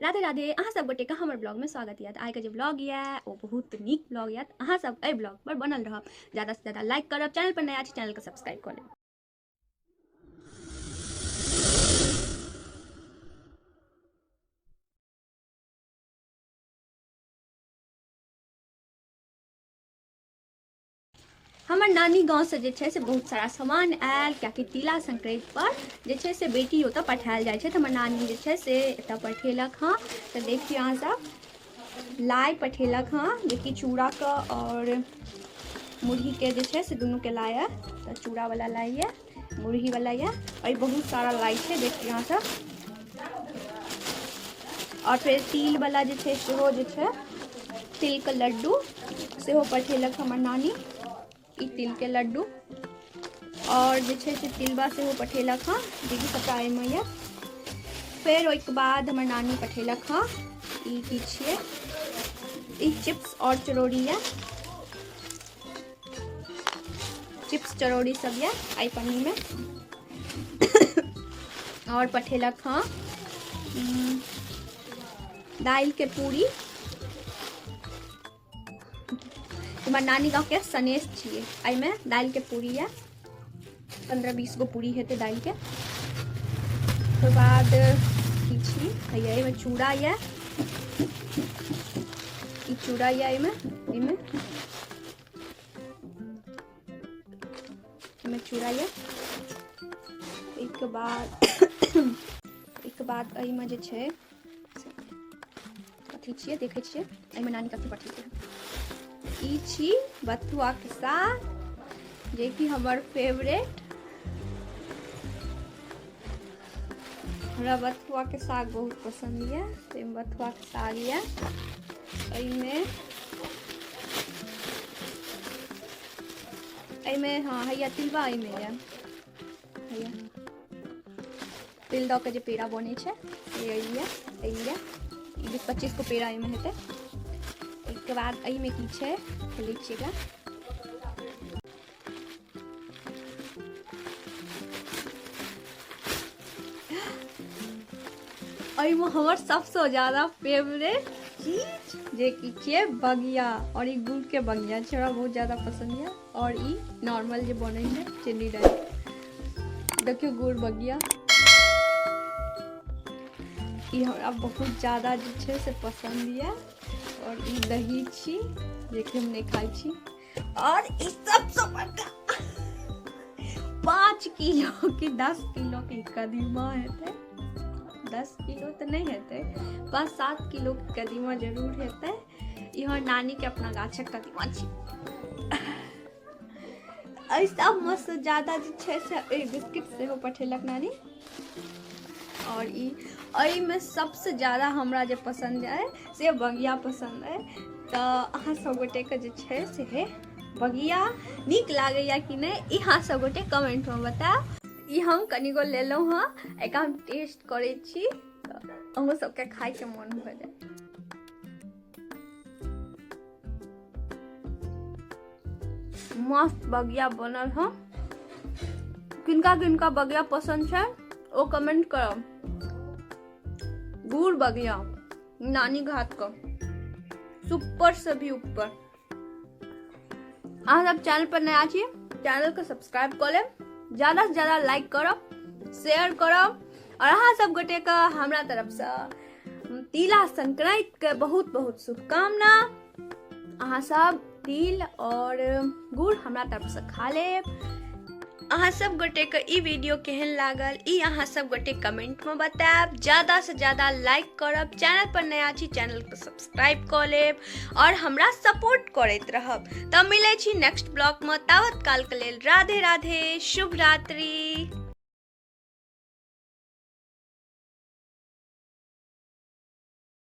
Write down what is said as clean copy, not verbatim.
राधे राधे, अहाँ सब गोटे के हमर ब्लॉग में स्वागत यऽ। आइ के जे ब्लॉग यऽ ओ बहुत नीक ब्लॉग यऽ। अहाँ सब एहि ब्लॉग पर बनल रहब, ज्यादा से ज्यादा लाइक करब, चैनल पर नया छी चैनल के सब्सक्राइब कऽ लेब। हमर नानी गाँवसँ जे छै से बहुत सारा सामान आयल, कियाकि तिला संक्रांति पर जे छै से बेटी ओतऽ पठायल जाइ छै, तऽ हमर नानी जे छै से एतऽ पठेलक हँ। तऽ देखियौ अहाँ सब, लाइ पठेलक हँ, जेकि चूड़ाके आओर मुरहीके जे छै से दुनूके लाइ यऽ। तऽ चूड़ावला लाइ यऽ, मुरहीवला यऽ, आओर बहुत सारा लाइ छै, देखियौ अहाँ सब। आओर फेर तिलवला जे छै सेहो जे छै तिलके लड्डू सेहो पठेलक हमर नानी, ई तिलके लड्डू। आओर जे छै से तिलबा सेहो पठेलक हँ, जेकि सबटा एहिमे यऽ। फेर ओहिके बाद हमर नानी पठेलक हँ ई की छियै, ई चिप्स आओर चरौरी यऽ, चिप्स चरौरी सब यऽ एहि पन्नीमे। आओर पठेलक हँ दालिके पूरी, हमर नानी गाँवके सनेस छियै। एहिमे दालिके पूरी यऽ, 15-20 गो पूरी हेतै दालिके। ओकर बाद की छी हैया, एहिमे चूड़ा यऽ, ई चूड़ा यऽ एहिमे, एहिमे एहिमे चूड़ा यऽ। ओहिके बाद एहिमे जे छै कथी छियै देखै छियै, एहिमे नानी कथी पठेलकै। ई छी बथुआके साग, जेकि हमर फेवरेट। हमरा बथुआके साग बहुत पसन्द यऽ, ताहिमे बथुआके साग यऽ। एहिमे एहिमे हँ हैया तिलबा एहिमे यऽ, हैया तिल दऽ के जे पेड़ा बनै छै से यऽ, एहि यऽ। 20-25 गो पेड़ा एहिमे हेतै। ओहिके बाद एहिमे की छै खोलै छियै एकरा। एहिमे हमर सबसँ ज्यादा फेवरेट चीज जे कि छियै बगिया, आओर ई गुड़के बगिया छै, हमरा बहुत ज्यादा पसन्द यऽ। आओर ई नॉर्मल जे बनै छै चीनी डालि, देखियौ गुड़ बगिया, ई हमरा बहुत ज्यादा जे छै से पसन्द यऽ। आओर ई दही छी, जेकि हम नहि खाइ छी। आओर ई सबसँ बड़का 5 किलो कि 10 किलो के कदीमा हेतै, 10 किलो तऽ नहि हेतै, 5-7 किलो के कदीमा जरूर हेतै। ई हमर नानीके अपना गाछक कदीमा छी। एहि सबमे से ज्यादा जे छै से एहि बिस्किट सेहो पठेलक नानी। आओर ई एहिमे सबसँ ज्यादा हमरा जे पसन्द अइ से बगिया पसन्द अइ। तऽ अहाँ सब गोटेके जे छै से बगिया नीक लागैया कि नहि, ई अहाँ सब गोटे कमेंटमे बतायब। ई हम कनिगो लेलहुँ हँ, एकरा हम टेस्ट करै छी, तऽ अहूँ सबके खायके मोन भऽ जायत। मस्त बगिया बनल हँ। किनका किनका बगिया पसन्द छै ओ कमेंट करब। गुड़ बगिया नानी घात का सुपर से भी ऊपर। अहाँ सब चैनल पर नया छी, चैनल के सब्सक्राइब कऽ लेब, ज्यादा से ज्यादा लाइक करब, शेयर करब। और अहाँ सब गोटे के हमरा तरफ से तिला संक्रांति के बहुत बहुत शुभकामना। अहाँ सब तिल और गुड़ हमरा तरफ से खा लेब। अहाँ सब गोटे के ई वीडियो केहन लागल ई अहाँ सब गोटे कमेंट में बतायब। ज्यादा से ज्यादा लाइक करब, चैनल पर नया छी चैनल के सब्सक्राइब कऽ लेब और हमरा सपोर्ट करैत रहब। तऽ मिलै छी नेक्स्ट ब्लॉग में, तावत काल के लेल राधे राधे, शुभ रात्रि।